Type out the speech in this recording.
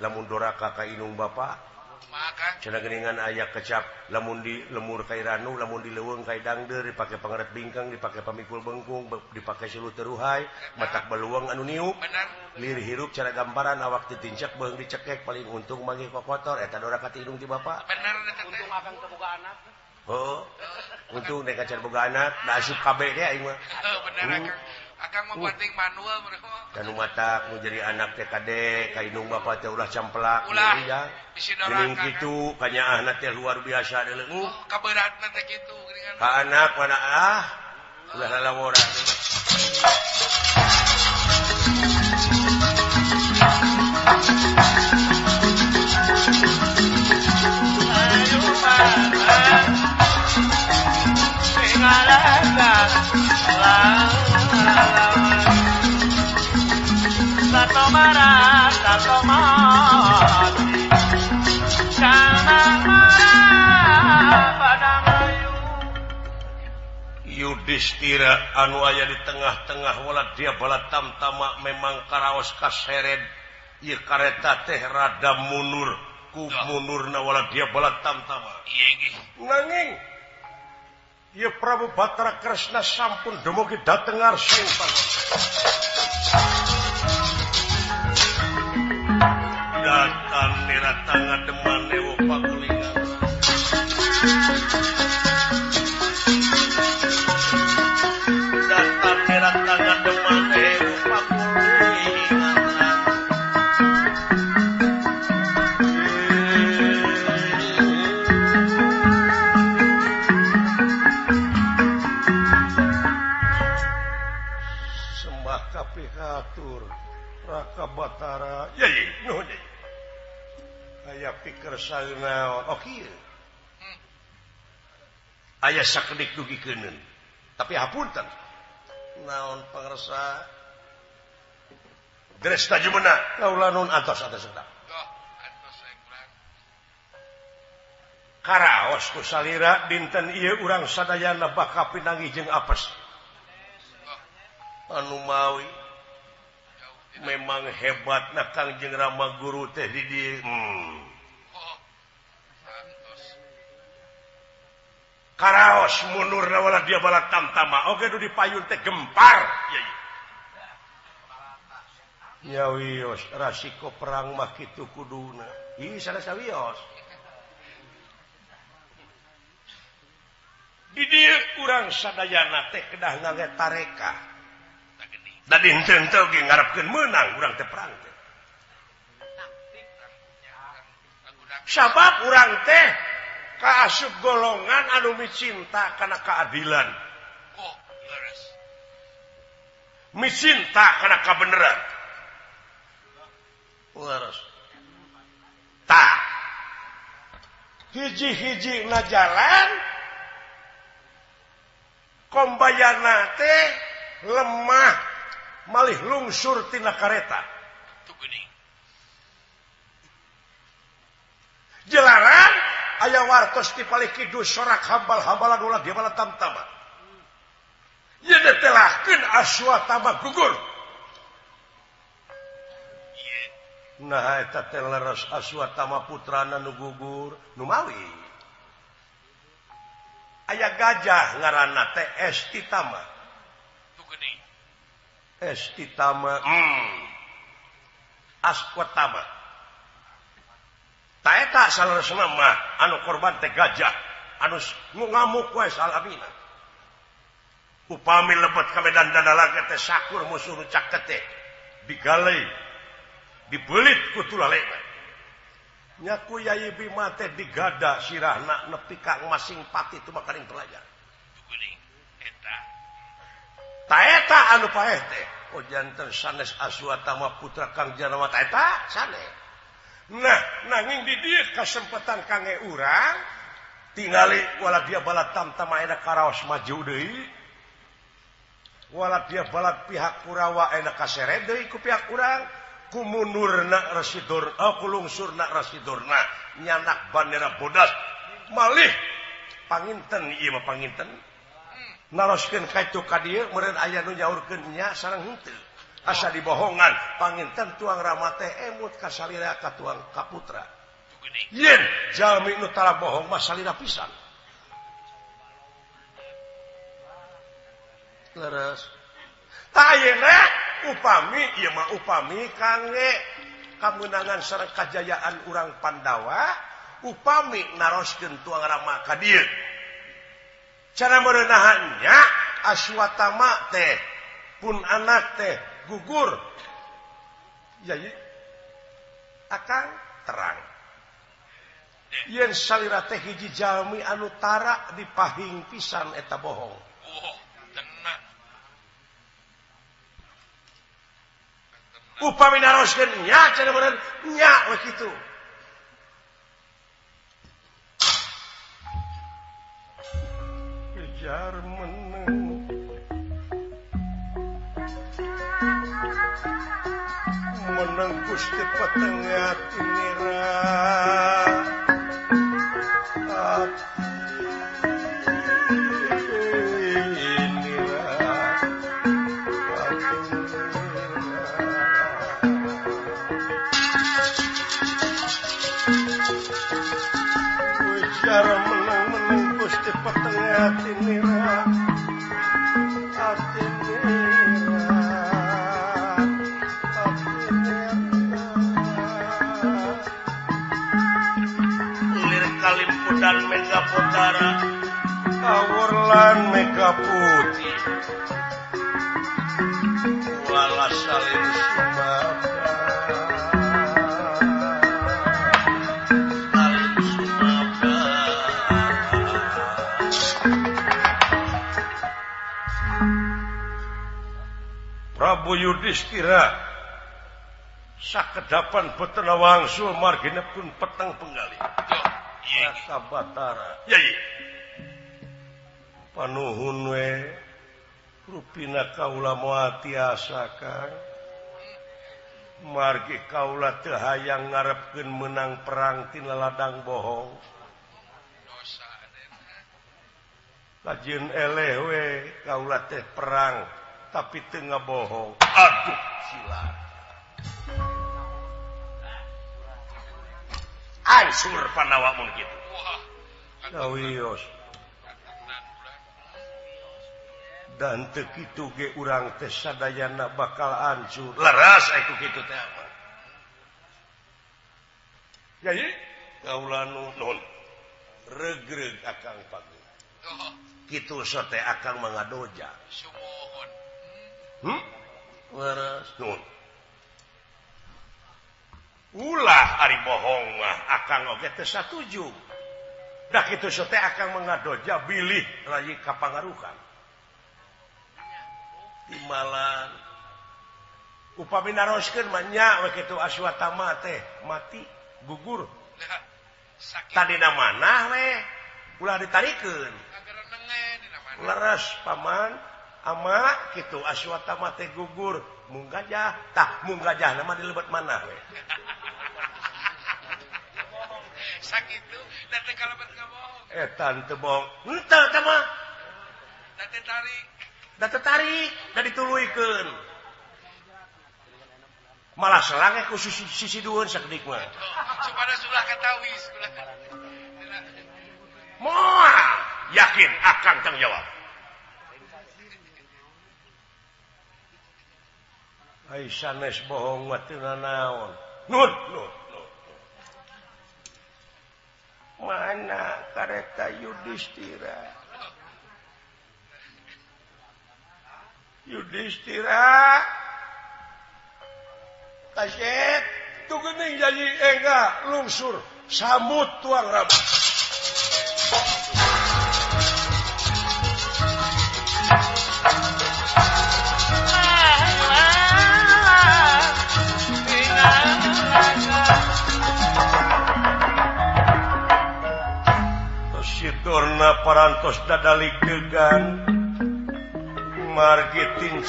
Lamun doraka ka indung bapa cenah geuningan aya kecap lamun di lemur ka Ranu lamun di leuweung ka Dangdeur dipake pangeret bingkang dipake pamikul bengkung dipake silu teruhai matak beluang anu niup lir hirup cara gambaran awak ditincak beung dicekek paling untung manggih kokotor eta doraka ti indung ti bapa bener untung akang teu boga anak. Oh, untung nek acan boga anak da asup kabeh ge aing mah. Heeh bener akang. Akang mah penting manual dan matak nu jadi anak teh kade ka indung bapa teh ulah camplak ulah geuning kitu kanyaahna teh luar biasa deuleu. Oh, kaberatna teh kitu geuningan. Ka anak mana ah ulah lalawora. Yudhistira anu aya di tengah-tengah wala dia bala tamtama memang karaos kaseret ieu kareta teh rada mundur ku mundurna wala dia bala tamtama. Nanging ieu Prabu Batara Kresna sampun dumugi dhateng ngarsing datang niratanga deman dewa pakulingan. Datang niratanga deman dewa pakulingan. Sembah kapihatur Raka Batara. Yai, nuhun yai. Aya pikir saeunaon. Oh kieu. Aya sakedik dugi keuneun. Tapi hapunten. Naon pangersa? Dresta jumena kaula nun atos atos eta. Atos saya kurang. Karaos ku salira dinten ieu urang sadayana bakal pinanggih jeung apes. Anu mawi memang hebat na Kangjeng Rama Guru teh di dieu. Karaos mundurna wala dia bala tamtama oge nu dipayun teh gempar. Ya wios rasiko perang mah kitu kuduna. Ih sanes wios. Di dieu urang sadayana teh kedah ngangge tareka. Da dinten teh oge ngarepkeun meunang urang teh perang teh. Sabab urang teh kaasup golongan anu micinta kana keadilan. Oh, leres. Micinta kana kabeneran. Leres. Tah. Hiji-hiji na jalan kombayana teh lemah malih lungsur tina kareta. Jelaran aya wartos ti palih kidul sorak hambal-hambalan ulah dia bala tamtama. Ieu telahkeun Aswatama gugur. Nah eta teh leres Aswatama putrana nu gugur nu mawi. Aya gajah ngaranna teh Estitama. Estitama Aswatama. Ta eta saleresna mah anu korban teh gajah anu ngamuk we salamina. Upami lebet ka medan dadalaga teh sakur musuh nu caket teh digalei dibeulit ku tulalena. Nya ku Yai Bima teh digada sirahna nepi ka masing pati tumakaring pelajar. Eta. Ta eta anu paeh teh oh janten sanes Aswatama putra Kang Janama ta eta sanes. Nah nanging di dieu kasempatan kangge urang tingali wala dia bala tamtama enak karaos maju deui. Wala dia bala pihak Kurawa enak kaseret deui ku pihak urang kumunurna Residur kulungsurna Rasidurna nyanak bandera bodas malih panginten ieu mah panginten naroskeun ka itu ka dieu meureun aya nu nyaurkeun nya sareng henteu Asa dibohongan panginten tuang Rama teh emut ka salira ka tuang ka putra. Yen jalmi nu tara bohong mah salira pisan. Leres. Tah ayeuna upami ieu mah upami kangge kamenangan sareng kajayaan urang Pandawa upami naroskeun tuang Rama ka dieu. Cara meureunahannya Aswatama teh pun anak teh gugur yai akan terang yen salira teh hiji jalmi anu tara dipahing pisan eta bohong. Oh, tenang. Upami naroskeun nya cenah meureun nya we kitu. Kejar meneng meneng Gusti petengah tinira ujar meneng meneng Gusti petengah tinira dan mega putara kawurlan mega putih wala salim sumabda salim sumabda. Prabu Yudhistira sakedapan betena wangsul margina pun peteng penggali. Raka Batara yai panuhun we rupina kaula moal tiasa Kang margi kaula teu hayang ngarepkeun meunang perang tina ladang bohong lajieun eleh we kaula teh perang tapi teu ngabohong. Aduh sila ansur Pandawa mun kitu. Sawios. Dan teu kitu ge urang teh sadayana bakal hancur. Leres aya ku kitu teh apa? Yai kaula nuhun. Regreg akang pagi. Kitu sote akang mangadoja. Sumuhun. Leres nuhun. Ulah ari bohong mah akang oge teu satuju. Da kitu sote akang mengadoja bilih rayi kapangaruhan. Timalan upami naroskeun mah nya we kitu Aswatama teh mati gugur. Tadina manah we ulah ditarikeun. Leres paman ama kitu Aswatama teh gugur mung gajah tah mung gajah mah dilebet manah we. Sakitu da teh kalebet ngabohong. Eta teu bohong. Henteu teh mah. Da teh tarik. Da teh tarik, da dituluykeun. Malah selang ku sisi dueun sakedik mah. Supaya sulah katawis. Moal yakin akang tanggung jawab. Ai sanes bohong mah teu nanaon. Nun, nun. Mana kareta Yudhistira? Yudhistira kaset tuh geuning jadi enggak lungsur sambut tuang Rama. Sidorna parantos dadalik degan margi tinci